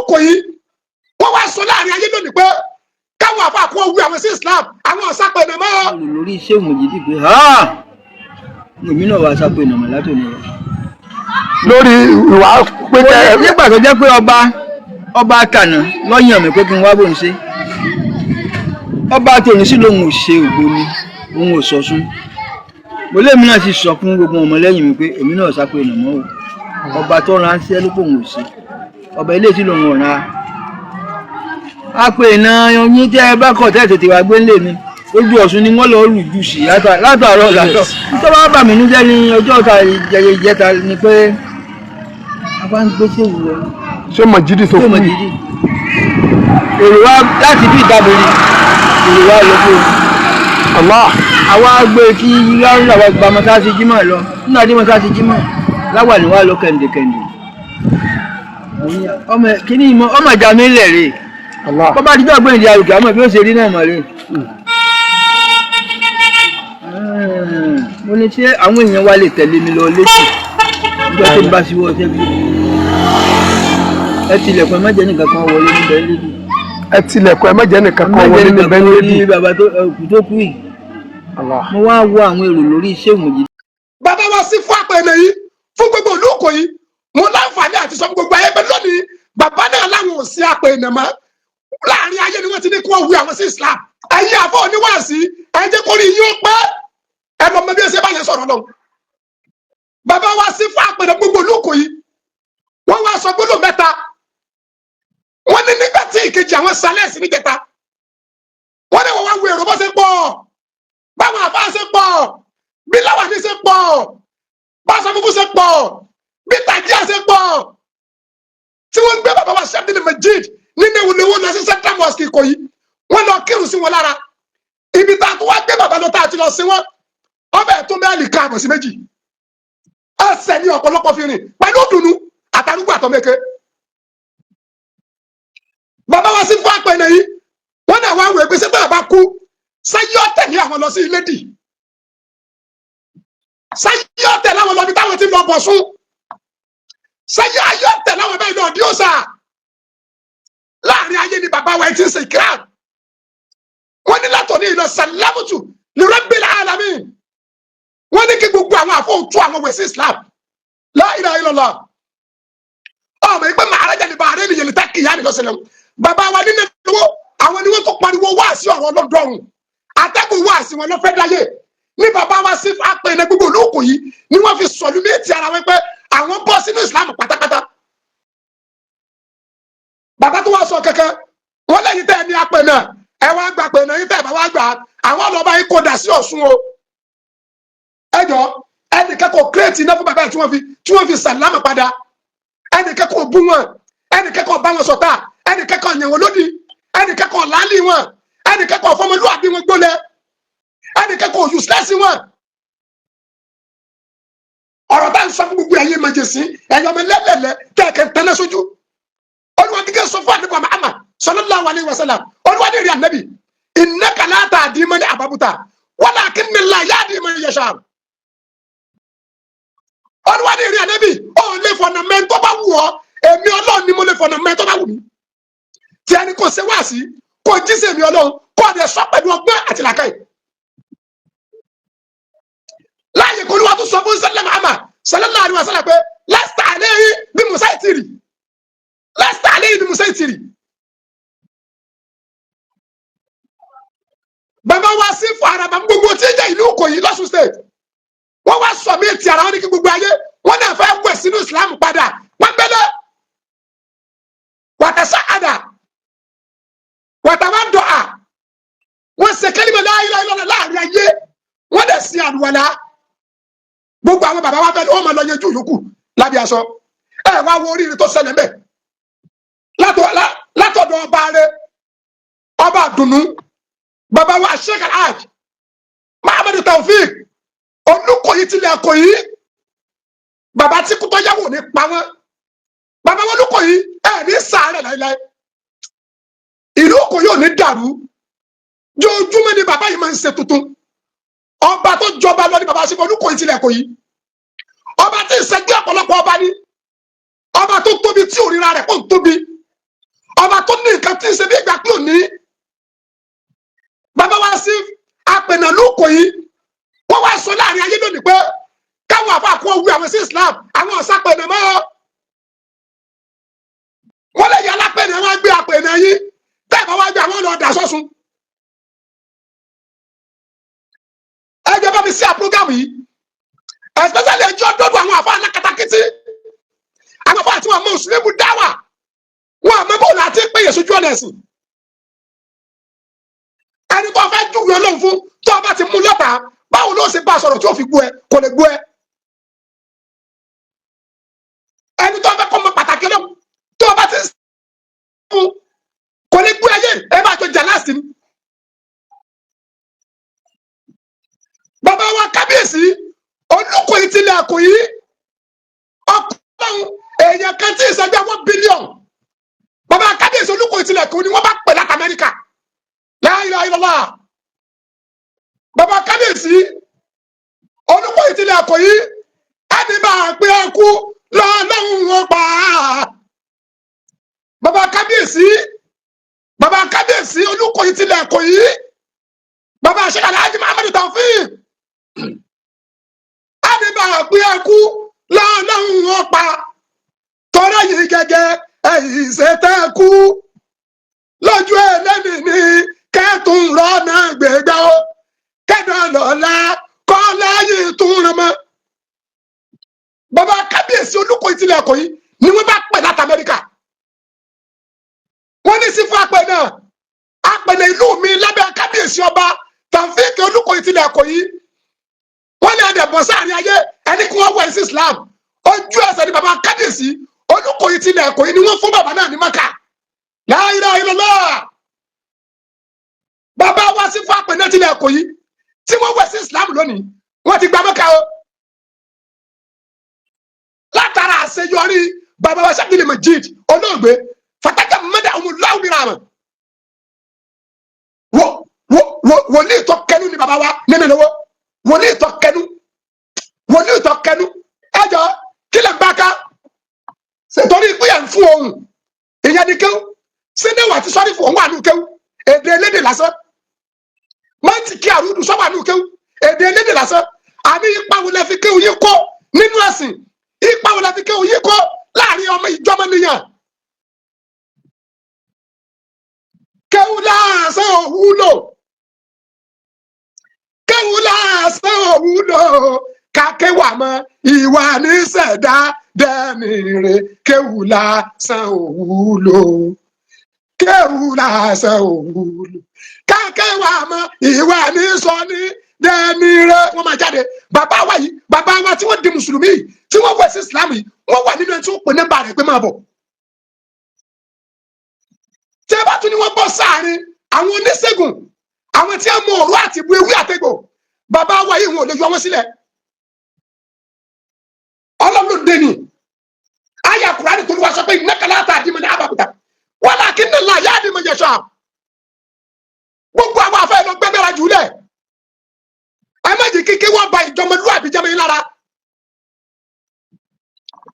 Ìkòyí, wọ́n wá sọ láàrin ayé lónìí pé káwọn àfa kó wí àwọn sí Islam, àwọn ọ̀sápẹ̀ nà mọ́. Mo rò lórí iṣẹ́ òmùjídì pé èmi náà wàá sápò ìnàmọ̀ látòní lọ. Lórí ìwà pé kẹ Nígbà tó jẹ́ pé ọba tànà lọ́yàn mi pé kí n wá bóun ṣe, ọba tòun sí lòun ò ṣe ògbóni, òun ò sọ̀sùn. Mo lémi náà sì sọ fún gbogbo ọmọlẹ́yìn mi pé èmi náà sápò ìnàmọ́ o. Ọba tó ránṣẹ́ ló pòun ò ṣe, ọba ilé tí lòun ò rán a pé iná yín tẹ́ ẹ bá kọ̀ tẹ́ tètè wá gbé ńlẹ̀ mi, ojú Ọ̀ṣun ni wọ́n lọ rù jù sí látàárọ̀ látọ̀. Tó bá bà mí níjẹ́ ní ọjọ́ ta ìjẹta ni pé a bá ń gbé séwù lọ. Ṣé Mọ̀jídì tó tó kú? Mọ̀jídì, èrò wa láti bí ìdábòrí, èrò wa lọ fún Allah. Àwa gbé kí lárúnà wa gba mọ́sáàsì jímọ̀ lọ. Nínú adé mọ́sáàsì jímọ̀ láwà ní wa lọ kẹ̀ǹdẹ̀kẹ̀ǹdẹ̀. Ọmọ kíní ìmọ̀ ọmọ ìjà mi lẹ̀ rè. Allah. Bọ́bá dídọ́ gbé ìdí àrùkè àmọ́ bí ó ṣe rí náà mọ̀ rè. Mo ní ṣé àwọn èèyàn wa lè tẹ̀lé mi lọ létí nígbà tí n bá ṣíwọ́ ọṣẹ́ bí ẹ tilẹ̀kùn, ẹ má jẹ́ nìkan kan wọlé níbẹ̀ lédi. Ẹ tilẹ̀kùn, ẹ má jẹ́ nìkan kan wọlé níbẹ̀ lédi. Ní bàbá tó òkú tó kú yìí. Allah. Mo wá wo àwọn èrò lórí iṣẹ́ òmùjì. Bàbá wa sí fún àpẹẹrẹ yìí fún gbogbo ìlú Ìkòyí, mo láǹfààní àti sọ fún gbogbo ayé pé lónìí, bàbá náà láwọn ò sí àpẹẹrẹ mọ́. Láàrin ayé ni wọ́n ti ní kí wọ́n wí àwọn sí Islam. Ẹ̀yin àfọ oníwàásí, ẹ jẹ́ kó rí yín ó pẹ́, ẹ lọ mọ bí ẹ ṣe bá yẹn sọ̀rọ̀ lọ. Bàbá wa sí fún àpẹẹrẹ gbogbo ìlú Ìkòyí, wọ́n wá sọ gbólóhùn mẹ́ta. Wọ́n ní nígbà tí ìkejì àwọn sálẹ̀sì níjẹta, wọ́n ní wọ́n wá wo èrò bó ṣe pọ̀, báwọn àfáà ṣe pọ̀, bí láwàní ṣe pọ̀, báṣọ funfun ṣe pọ̀, bí tàjíà ṣe pọ̀, tí wọ́n gbé bàbá wa Abdul Majid nínú ewu lówó lọ sí Central Mosque Ìkòyí. Wọ́n lọ kírun sí wọn lára. Ibi tá a tún wá gbé bàbá lọ, tá a ti lọ sí wọn, ọbẹ̀ tó mẹ́ẹ̀lì ká àbọ̀ sí méjì ẹsẹ̀ ní ọ̀pọ̀lọpọ̀ fi rìn pẹ̀lú dùnú àtàrúgbò àtọ́mẹ́kẹ́. Bàbá wa sí fún àpẹẹrẹ yìí, wọ́n náà wá wò pé sẹ́tọ̀ bá kú sáyé ọ̀tẹ̀ ní àwọn lọ sí ilé dì, sáyé ọ̀tẹ̀ láwọn lọ bí táwọn ti lọ bọ̀ sún, sáyé ayé ọ̀tẹ̀ láwọn bẹ́ẹ̀ lọ dí òòsà. Láàrin ayé ni bàbá wa ti ń ṣe ìkírà. Wọ́n ní látọ̀ ní ìlọ sàlámùtù ní Rabbil alamin. Wọ́n ní kí gbogbo àwọn àfọ̀n tú àwọn wẹ̀ sí Islam. La ilaha illallah. Ọmọ ìgbẹ́ màrájà ní bàárẹ̀ nìyẹn ní tákìyà ní lọ́sẹ̀lẹ̀. Bàbá wa nínú ìlú, àwọn ni wọ́n tó pariwo wá sí ọ̀rọ̀ ọlọ́dọ̀ọ̀run, atẹ́gùn wá sí wọn lọ́fẹ́ dáyé ní bàbá wa sí apẹ̀lẹ̀ gbogbo olóko yìí ni wọ́n fi sọ̀lú méjì ara wọn pé àwọn bọ́ sínú Islam pátápátá. Bàbá tó wá sọ kankan, wọ́n lẹ́yìn tẹ́ ẹ ní apẹ̀ náà, ẹ wá gbà pẹ̀ náà yín tẹ́ ẹ bá wá gbà, àwọn ọlọ́ba yín kò dà sí Ọ̀ṣun o. Ẹ jọ, ẹnìkan kò create iná fún bàbá yìí tí wọ́n fi sàlámà padà. Ẹnìkan kò bú wọn, ẹnìkan kò bá wọn ṣọ̀tá, ẹnìkan kò yàn wọn lódì, ẹnìkan kò láálì wọn, ẹnìkan kò fọmọlúwàbí wọn gbólẹ̀, ẹnìkan kò useless wọn. Ọ̀rọ̀ tá à ń sọ fún gbogbo ẹ̀yin màjèsín, ẹ̀yin ọmọ lẹ́lẹ̀lẹ́ kẹ̀kẹ́ tẹ́lẹ̀ sójú. Olúwa kíkẹ́ sọ fún àdébọ̀ Muhammad sallallahu alaihi wasallam, Olúwa ní ìrìn ànábì, innaka la tahdi man ahbabta walakinna Allaha yahdi man yasha. Olúwa ní ìrìn ànábì, ó lè fọ̀nà mẹ́ńtọ́ bá wù ọ́, èmi Ọlọ́run ni mo lè fọ̀nà mẹ́ńtọ́ bá wù mí. Tí ẹni kò ṣe wá sí kò jí sí èmi Ọlọ́run kò dẹ̀ sọ pẹ̀lú ọgbọ́n àti làákàyè. Láàyè kò Olúwa tó sọ fún sẹlẹ̀ Muhammad sallallahu alaihi wasallam pé lasta alayhi bí musaitiri, lasta alayhi bí musaitiri. Bàbá wa sí fún araba gbogbo tí ń jẹ́ ìlú Ìkòyí lọ́sùn State, wọ́n wá sọ mí ti ara wọn ní kí gbogbo ayé wọ́n náà fẹ́ wẹ̀ sínú Islam padà pọ́nbélé. Wàtàsá àdà wàtàwá dọ̀à, wọ́n ṣe kẹ́límà la ilaha illallah láàrin ayé, wọ́n dẹ̀ sin àlùwàlá. Gbogbo àwọn bàbá wa fẹ́ wọ́n máa lọ yanjú yòókù lábẹ́ aṣọ. Ẹ wá wo oríire tó ṣẹlẹ̀ mbẹ́ látọ̀dọ̀ ọba rẹ, ọba àdùnnú, bàbá wa Sheikh Alhaj Muhammadu Taofik Olùkòyí tilẹ̀ Ìkòyí, bàbá tí kútọ́ yàwó ní pa wọ́n. Bàbá wọn Olùkòyí, ẹ ní sàárẹ̀ láíláí, ìlú Ìkòyí ò ní dàrú. Jojúmọ́ ni bàbá yìí máa ń ṣe tuntun. Ọba tó jọba lọ ní bàbá sí Olùkòyí tilẹ̀ Ìkòyí, ọba tí ń ṣẹgbẹ́ ọ̀pọ̀lọpọ̀ ọba ní, ọba tó tóbi tí òrìra rẹ̀ kò ń tóbi. Ọba tó ní nǹkan tí ń ṣe bí ìgbà pé òní. Bàbá wa sí apẹ̀nà lóko yìí, wọ́n wá sọ láàrin ayé lónìí pé káwọn àfa kó wí àwọn sí Islam, àwọn ọ̀sàpẹ̀nà mọ́. Wọ́n lè yẹ alápẹ̀nà, wọn gbé apẹ̀nà yìí tẹ́ ẹ̀ bá wá gbé àwọn lọ dà sọ́sùn. Ẹ jẹ́ bá mi sí àpúrógámù yìí, especially ẹjọ́ dọ́dọ̀ àwọn àfa alákatakítí, àwọn àfa àti wọn mọ mùsùlùmí dáwà, wọn àmọ́ bò láti péye sójú ọ̀nà ẹ̀sìn. Ẹni tó fẹ́ júwe Ọlọ́run fún, tó o bá ti mú lọ́tà, báwo ló ṣe bá a sọ̀rọ̀ tí ó fi gbọ́ ẹ? Kò lè gbọ́ ẹ. Ẹni tó fẹ́ kọ́ mọ pàtàkì Ọlọ́run, tó o bá ti fún, kò lè gbọ́ ẹ yé ẹ bá jọ jà láti ní. Bàbá wa kábíyèsí Olùkòyí tilẹ̀ Àkòyí, ọkùnrin èèyàn kan tí ìṣẹ́jú 1 billion. Bàbá kábíyèsí Olùkòyí tilẹ̀ Àkòyí ni wọ́n bá pè láti Amẹ́ríkà. La ilaha illallah. Bàbá kábíyèsí Olùkòyí tilẹ̀ Àkòyí, ẹni máa pé ẹkú lọ́lọ́run wọn pa. Bàbá kábíyèsí, bàbá kábíyèsí Olùkòyí tilẹ̀ Àkòyí, bàbá Sheikh Alhaji Muhammadu Taofeek, ẹni máa pé ẹkú lọ́lọ́run wọn pa. Tọ́lá yìí gẹ́gẹ́ ẹ̀yìn ṣètẹ́ kú lójú ẹlẹ́ni ní kẹ́tùn rọ́nà gbẹ̀gbẹ́ o, kẹ́dọ̀ lọ́la kọ́lá yìí tún rán mọ́. Bàbá kábíyèsí Olùkòyí tilẹ̀ Ìkòyí ni wọ́n bá pè láti Amẹ́ríkà. Wọ́n ní sí fún apẹ̀ náà, apẹ̀nà ìlú mi lábẹ́ kábíyèsí ọba Taofeek Olùkòyí tilẹ̀ Ìkòyí. Wọ́n ní ẹ̀dẹ̀bọ̀ sáàrin ayé ẹni kí wọ́n wẹ̀ sí Islam. Ojú ẹsẹ̀ ni bàbá kábíyèsí Olùkòyí tilẹ̀ Ìkòyí ni wọ́n fún bàbá náà ní Maka. La ilaha illallah. Bàbá wa sí fún apẹ̀nà tilẹ̀ Ìkòyí tí wọ́n wẹ̀ sí Islam lónìí, wọ́n ti gba Maka o. Látara àṣeyọrí bàbá wa Sheikh Majid olóògbé Fataka mẹ́ta ọmọláwùmíra mọ̀ wòlíì tó kẹnu ni bàbá wa nínú lọ́wọ́, wòlíì tó kẹnu, wòlíì tó kẹnu. Ẹjọ́ kí lè bá ká ṣètòrí pé ẹ̀ ń fún ohun ìyẹn ni kéwù sínú àti sọ́rí fún òun àánú kéwù èdè elédè lásán mọ́tì kí àrùdù sọ́wọ́ àánú kéwù èdè elédè lásán. Àní ipa wo lẹ fi kéwù yín kó nínú ẹ̀sìn? Ipa wo lẹ fi kéwù yín kó láàrin ọmọ ìjọmọ nìyàn? Kéwù lásán ò wúlò, kéwù lásán ò wúlò, kákéwà mọ ìwà níṣẹ̀dá dẹ́ni rè. Kéwù lásán ò wúlò, kéwù lásán ò wúlò, kákéwà mọ ìwà níṣọ ní dẹ́ni rè. Wọ́n máa jáde. Bàbá wa yìí, bàbá wa tí wọ́n di mùsùlùmí yìí, tí wọ́n wẹ̀ sí ìsìlámù yìí, wọ́n wà nínú ẹni tí wọ́n pè nọ́mbà rẹ̀ pé máa bọ̀. Tí a bá tún ní wọ́n bọ́ sáàrin àwọn oníṣègùn, àwọn tí wọ́n mọ ọ̀rọ̀ àti bu ewé àtẹ̀gbò, bàbá wa yìí wọn ò lè yọ wọn sílẹ̀. Ọlọ́run dé ni àyà Kùránì tó ní wá sọ pé innaka la tahdi man ahbabta walakinna Allaha yahdi man yasha. Gbogbo àwọn afẹ́ lọ gbẹgbẹ́ra jùlẹ̀, ẹ má jẹ́ kíkí wọ́n ba ìjọmọlúwàbí jẹ́mi lára.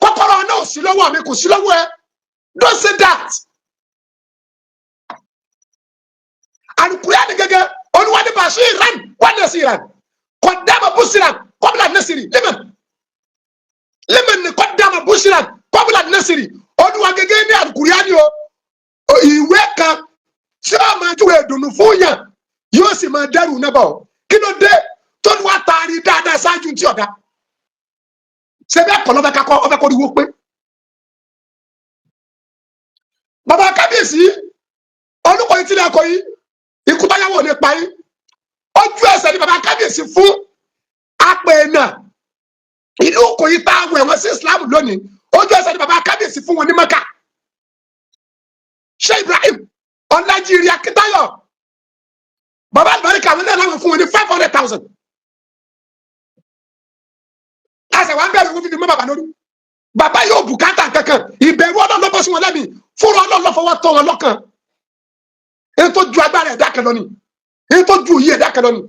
Kọ́kọ́rọ́ náà sí lọ́wọ́ mi, kò sí lọ́wọ́ ẹ. Don't say that. Alukurani gẹ́gẹ́ olúwa ní bashiran wa nasiran qaddama bushiran qabla nasiri liman liman ni qaddama bushiran qabla nasiri. Olúwa gẹ́gẹ́ ní alukurani o, ìwé kan tí ó máa júwe ìdùnnú fún yàn, yóò sì máa dẹ́rù náà bọ̀. Kí ló dé tóluwa taari dáadáa ṣáájú tí ọ̀dà ṣe bẹ́ẹ̀ kọ́ lọ́fẹ́ kakọ́ ọfẹ́ kọ́ riwo pé bàbá kábíyèsí Olùkòyí tilẹ̀ Ìkòyí, ikú táyàwó ní pa yín. Ojú ẹsẹ̀ ni bàbá kábíyèsí fún apẹ̀nà ìlú Ìkòyí tá a wẹ̀ wọ́n sí Islam lónìí. Ojú ẹsẹ̀ ni bàbá kábíyèsí fún wọn ní Mẹ́kà. Sheikh Ibrahim Ọlájírí Akíntayọ̀, bàbá àlùbáríkà, àwọn náà láwọn fún wọn ní 500,000. Àṣẹ wa ń bẹ̀rù owó fífi mọ́ bàbá lórí. Bàbá yóò bùkátà kankan, ìbẹ̀rù Ọlọ́run ló bọ́ sí wọn lẹ́mìí, fúnra Ọlọ́run ló fọwọ́ tọ́ wọn lọ́kàn. Èyí tó ju agbára ẹ̀dá kan lọ ni, èyí tó ju òye ẹ̀dá kan lọ ni.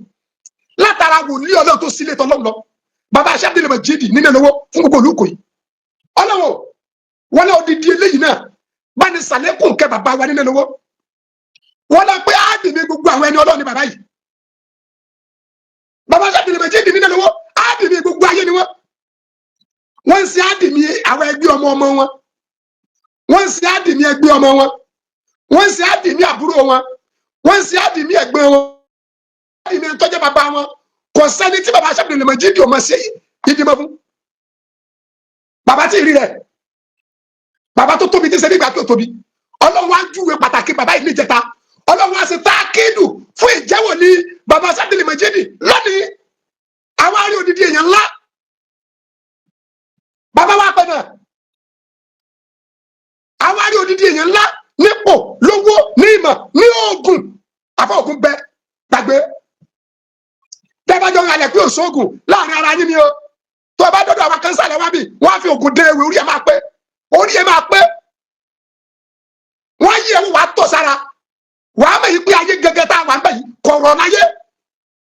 Látara wòlíì Ọlọ́run tó sílé tọ́lọ́run lọ, bàbá aṣáájú lè mọ̀ jíìdì nínú ìnáwó fún gbogbo olùkọ́ yìí. Ọlọ́run wọlé odidi eléyìí náà, Bá ní sàlékún kẹ bàbá wa nínú lówó. Wọ́n lọ pé áàdì ní gbogbo àwọn ẹni Ọlọ́run ní bàbá yìí. Bàbá Abdul Majid nínú lówó, áàdì ní gbogbo ayé ni wọ́n. Wọ́n ń ṣe áàdì ní àwọn ẹgbẹ́ ọmọ ọmọ wọn. Wọ́n ń ṣe áàdì ní ẹgbẹ́ ọmọ wọn. Wọ́n ń ṣe áàdì ní àbúrò wọn. Wọ́n ń ṣe áàdì ní ẹ̀gbọ́n wọn. Áàdì ní tọ́jú bàbá wọn. Kò sẹ́ni tí bàbá Abdul Majid ò mọ̀ sí ìdìbò fún. Bàbá tí ì rí rẹ̀, bàbá tó tóbi tí ṣe nígbà tó tóbi. Ọlọ́run á júwe pàtàkì bàbá yìí níjẹta. Ọlọ́run á ṣe táàkìdù fún ìjẹ́wò ní bàbá Abdul Majid lónìí. Àwọn arí odidi èèyàn ńlá. Bàbá wa pẹ̀ náà, àwọn arí odidi èèyàn ńlá nípò, lówó, ní ìmọ̀, ní oògùn. Àfọ ògùn bẹ gbàgbé tẹ́bájọ́ ń halẹ̀ pé òṣoògùn láàrin ara yín ni o. Tó o bá dọ́dọ̀ àwọn kan sàlẹ̀ wá bì, wọ́n á fi ògùn dé ewé, orí ẹ̀ máa pé, orí ẹ̀ máa pé. Wọ́n yí ẹ̀wọ̀n, wàá tọ̀ sára, wàá mọ̀ yìí pé ayé gẹ́gẹ́ tá a wà ń bẹ̀ yìí kọ̀rọ̀ láyé.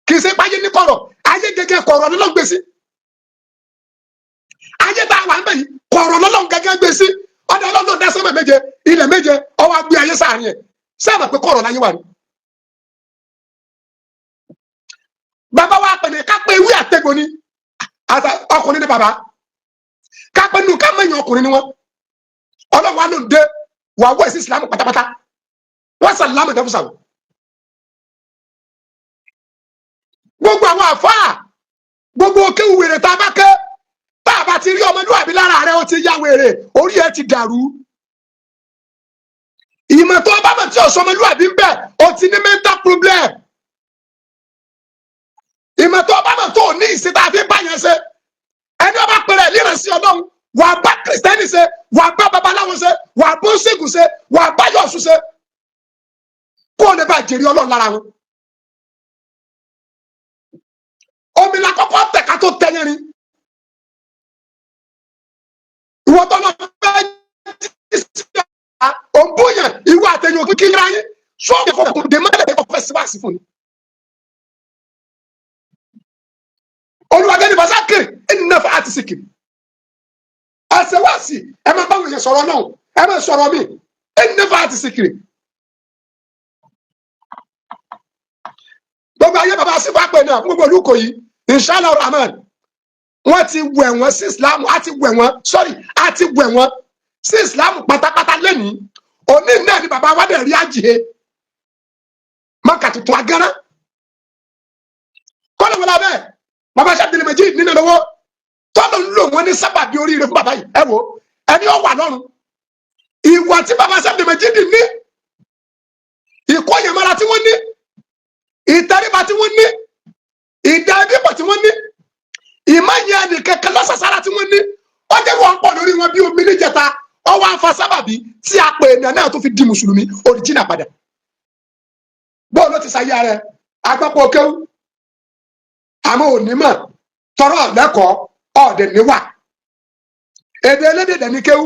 Kì í ṣe pé ayé ní kọ̀rọ̀, ayé gẹ́gẹ́ kọ̀rọ̀ lọ́lọ́ gbé sí. Ayé tá a wà ń bẹ̀ yìí kọ̀rọ̀ lọ́lọ́ gẹ́gẹ́ gbé sí. Ọ̀dọ̀ Ọlọ́run dá sánmà méje, ilẹ̀ méje, ọwọ́ gbé ayé sáàrin ẹ̀ sáàmà pé kọ̀rọ̀ láyé wà ní. Bàbá wa pẹ̀lẹ́ ká pé ewé àtẹ̀gbò ni ọkùnrin ni bàbá ká pé nù ká mẹ̀yìn ọkùnrin ni wọ́n. Ọlọ́run wa ló ń dé wà wọ́ ẹ̀sìn Ìsìlámù pátápátá, wọ́n sàlámù ìdẹ́fúsà wò. Gbogbo àwọn àfáà, gbogbo kéwù wèrè tá a bá ké, tá a bá ti rí ọmọlúwàbí lára rẹ, ó ti ya wèrè, orí ẹ ti dàrú. Ìmọ̀ tó bá mọ̀ tí ò sọmọlúwàbí ń bẹ̀, ó ti ní mental problem. Ìmọ̀ tó bá mọ̀ tó ní ìsìn tá a fi bá yẹn ṣe, ẹni ọba pẹ̀rẹ̀ líran sí Ọlọ́run, wà bá kìrìsìtẹ́nì ṣe, wà bá babaláwo ṣe, wà bó ṣègùn ṣe, wà bá yọ̀ọ̀sù ṣe, kó o lè bá jèrè Ọlọ́run lára wọn. Omi la kọ́kọ́ tẹ̀ ká tó tẹ̀ yẹn rin. Ìwọ tó lọ fẹ́ jí sí ọ̀la òǹbóyàn, ìwọ àtẹ̀yìn òkú kí nira yín sọ́ọ̀kì kò dé mọ́lẹ̀ kò fẹ́ síwáàsí fún ni. Olùwàgẹ́ni fasakiri ẹnìnà fún àti sìkìrì ẹsẹ̀ wá sí ẹ máa báwọn èèyàn sọ̀rọ̀ náà, ẹ máa sọ̀rọ̀ mi ẹnìnà fún àti sìkìrì. Gbogbo ayé bàbá sífà pè náà fún gbogbo olùkọ́ yìí, inshallah rahman, wọ́n ti wẹ̀ wọ́n sí Islam, á ti wẹ̀ wọ́n, sorry, á ti wẹ̀ wọ́n sí Islam pátápátá lẹ́nìí. Òní náà ni bàbá wa dẹ̀ rí àjìhe mọ́kà tuntun agánná kọ́nà wọn lábẹ́ bàbá Abdul Majid nínú lọ́wọ́ tọ́lọ̀ ń lò wọ́n ní sábàbí oríire fún bàbá yìí. Ẹ wo ẹni ó wà lọ́run, ìwà tí bàbá Abdul Majid ní, ìkóyèmára tí wọ́n ní, ìtẹríba tí wọ́n ní, ìdá ẹbí pọ̀ tí wọ́n ní, ìmọ̀nyẹ ẹnìkankan lọ́sàsára tí wọ́n ní, ó jẹ́ wọ́n pọ̀ lórí wọn bí omi níjẹta. Ọwọ́ afa sábàbí tí a pè ènìyàn náà tó fi di mùsùlùmí òrìjìnà padà. Bóun ló ti sáyé rẹ agbọ́pọ̀ kéwú, àmọ́ onímọ̀ tọrọ lẹ́kọ̀ọ́ ọ̀dẹ̀ níwà èdè elédè dẹ̀ ní kéwú.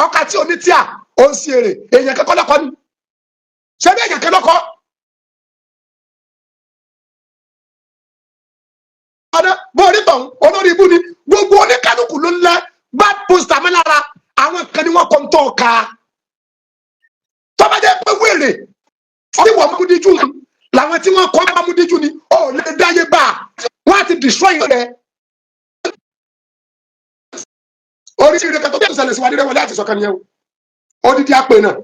Ọkà tí onítíà ó ń sí èrè èèyàn kẹ́kọ̀ọ́ lọ́kọ́ ni, ṣé bí èèyàn kẹ́kọ̀ọ́ lọ́kọ́ ọdẹ bó orí tọ̀hún olórí ibú ni. Gbogbo oníkálukú ló ń lẹ bad poster mi lára àwọn kan ní wọ́n kọ́ ń tọ́ ka tọ́ba jẹ́ pé wèrè tí wọ́n mú díjú ni làwọn tí wọ́n kọ́ bá mú díjú ni ó lè dáyé bá wọ́n á ti destroy rẹ̀. Oríṣiríṣi kan tó bí ẹ̀sùn ṣẹlẹ̀ sí wa nílẹ̀ wọlé àti sọ̀kan nìyẹn o, odidi apè náà.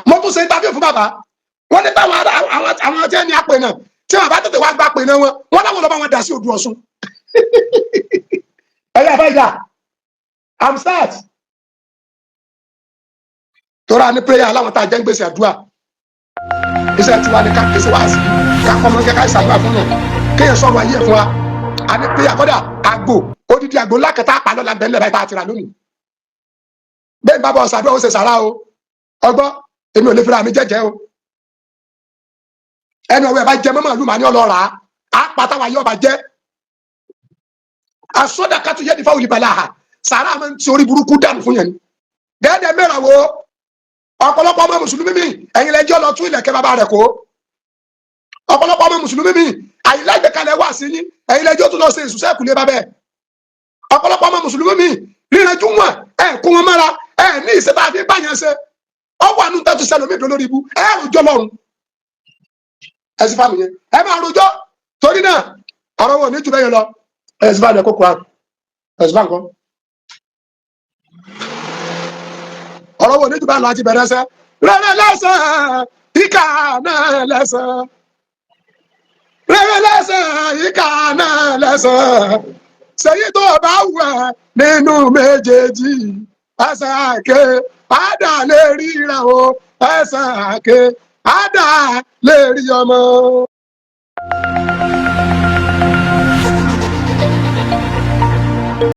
Mo tún ṣe interview fún bàbá wọn ní táwọn àwọn tí ẹni apè náà tí wọn bá tètè wá gba apè náà wọn wọn láwọn lọ bá wọn dà sí odò Ọ̀ṣun. Ẹ̀yà àbáyà I'm start tora ní prayer aláwọn tá a jẹ́ ń gbèsè àdúrà. Iṣẹ́ tiwa ni ká kí sí wá sí ká kọ́ mọ́ kẹ́kẹ́ ìsàdúrà fún yàn kéèyàn sọ̀rọ̀ ayé fún wa. A ní prayer kọ́dà àgbò odidi àgbò ńlá kẹta àpàlọ́ la bẹ̀rẹ̀ báyìí tá a ti rà lónìí. Bẹ́ẹ̀ bá bọ̀ ṣàdúrà ó ṣe sàrà o, ọgbọ́ èmi ò lè fira mi jẹ́jẹ́ o. Ẹni ọwọ́ ẹ̀ bá jẹ mọ́mọ́ ìlú màá ní ọlọ́ra á pátá wa yọ ọba jẹ́ asọ́dà kátó yẹ nífa olùbalẹ̀ àhà sàrà máa ń ti orí burúkú dànù fún yẹn ni. Dẹ́ẹ̀dẹ́ mẹ́ra wo ọ̀pọ̀lọpọ̀ ọmọ mùsùlùmí mi ẹ̀yin lẹ́jọ́ lọ tún ilẹ̀kẹ́ bàbá rẹ̀ kó. Ọ̀pọ̀lọpọ̀ ọmọ mùsùlùmí mi àyílágbèkalẹ̀ wà sí yín, ẹ̀yin lẹ́jọ́ tún lọ ṣe ìsúsẹ́kùlé bàbẹ́. Ọ̀pọ̀lọpọ̀ ọmọ mùsùlùmí mi ríranjú wọn ẹ̀ Ẹ kó wọn mọ́ra, ẹ ní ìṣe tá a fi báyẹn ṣe. Ọwọ́ àánú tẹ́tù sẹ́lómi ìdó lórí ibú. Ẹ rojọ́ lọ́run, ẹ sì fáàmù yẹn, ẹ máa rojọ́. Torí náà, ọ̀rọ̀ wọn ò ní jù bẹ́yẹn lọ. Ẹ sì fáàmù ẹ kó kura, ẹ sì fáàmù kan. Ọ̀rọ̀ wọn ò ní jù bẹ́yẹn lọ. Àti bẹ̀rẹ̀ ẹsẹ̀ rere lẹ́sẹ̀, ìkà náà lẹ́sẹ̀, rere lẹ́sẹ̀, ìkà náà lẹ́sẹ̀. Ṣèyí tó bá wù ẹ́ nínú méjèèjì, ẹsẹ̀ àké àdá lè ríra o, ẹsẹ̀ àké àdá lè rí ọmọ.